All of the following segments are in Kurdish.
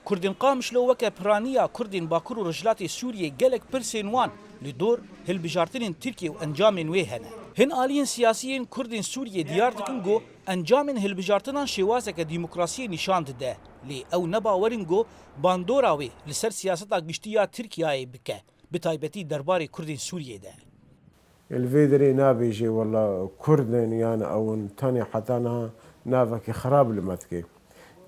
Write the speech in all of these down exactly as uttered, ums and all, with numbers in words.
Kurdên Qamişlo weke piraniya Kurdên Bakur û Rojhilatê Sûriyê gelek pirsên wan li dor hilbijartinên Tirkiye û encamên wê hene. Hin aliyên siyasî yên Kurdên Sûriyê diyar dikin ku encamên hilbijartinan şêwazeke demokrasiyê nîşan dide, lê ew ne bawer in ku bandora wê li ser siyaseta giştî ya Tirkiyeyê bike, bi taybetî derbarê Kurdên Sûriyê de. Li vê derê nabêjê wela Kurd in yan ew in, tenê heta niha navekî xirab li me dike.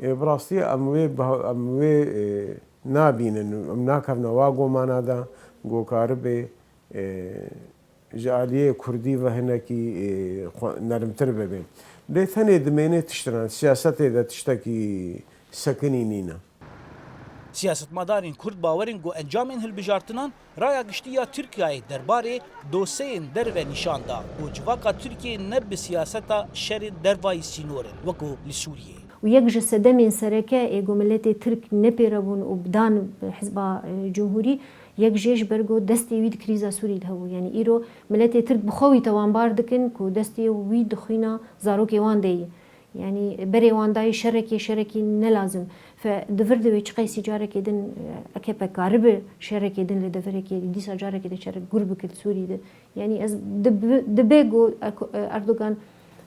Ê, bi rastî em wê, em wê, e, nabînin, em nakevne wa gomana de ku karibe, e, ji aliyê Kurdî ve hinekî, e, xwe nermtir bibe. Lê tenê dimêne tiştinan, siyasetê de tiştekî sekinî nîne. Siyasetmedarên Kurd bawer in ku encamên hilbijartinan raya giştî ya Tirkiyeyê derbarê dosyeyên derve nîşan da ku civaka Tirkiyê ne bi siyaseta şerên dervayî sînor in, wekû li Sûriyê. Û yek ji sedemên sereke ê ku miletê Tirk nepêre bûn û dan Hizba, e, Cumhurî, yek jê ji ber ku destê wî di krîza Sûrî de hebû. Yanî îro miletê Tirk bi xwe wî tewanbar dikin ku destê wî di xwîna zarokê wan de ye. Yanî berê wan dayî şerekê, şerekî ne lazim. Fe di vir de wê çiqeysî carekê din, e, AKP karibe şerekê din li deverekê, dîsa carekê din şerek gur bikir Sûrî de. Yanî ez dibi-, dibe ku Eko-, e, Erdogan,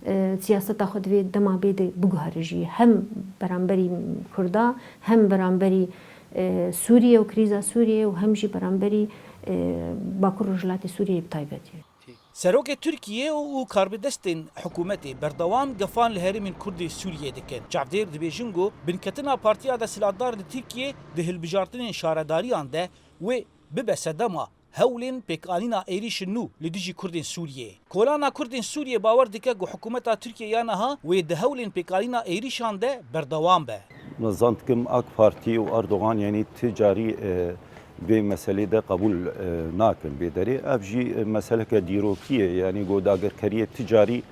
e, siyaseta xwe divê dema bê de biguhere jî. Hem beramberî Kurda, hem beramberî, e, Sûriye û krîza Sûriyê û hem jî beramberî, e, Bakur Rojhilatê Sûriyeyê bi taybetî. Serokê Tirkiyê û karbidestên hikûmetê berdewam gefan li herêmên Kurd ê Sûriyê dikin. Çavdêr dibêjin ku binketina partiya desthilatdar li Tirkiyê di hilbijartinên şaredariyan de wê bibe sedema hewlên pêkanîna êrîşên nû li dijî Kurdên Sûriyê. Kolana Kurdên Sûriyê bawer dike ku hikûmeta Tirkiyê ya niha wê di hewlên pêkanîna êrîşan de berdewam be. Min zan dikim AK Partî û Erdogan yanî ti carî, e, vê meselê de qebûl, e, nakin bê derê. Ev jî, e, meseleke dîrokî ye, yanî ku dagirkeriyê ti carî,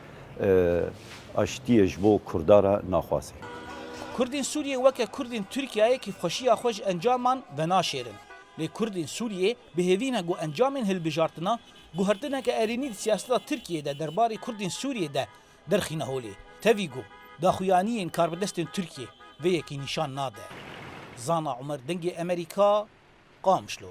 e, aştiyê ji bo Kurda re naxwaze. Kurdên Sûriyê weke Kurdên Tirkiyeyê kêfxweşiya xwe ji encaman venaşêrin. Lê Kurdên Sûriyê bi hêvî ne ku encamên hilbijartina guhertineke erênî di siyaseta Tirkiyê de derbarê Kurdên Sûriyê de derxîne holê. Tevî ku daxuyaniyên karbidestên Tirkiyê vê yekî nîşan nade. Zana Umer, Dengê Emerîka, Qamişlo.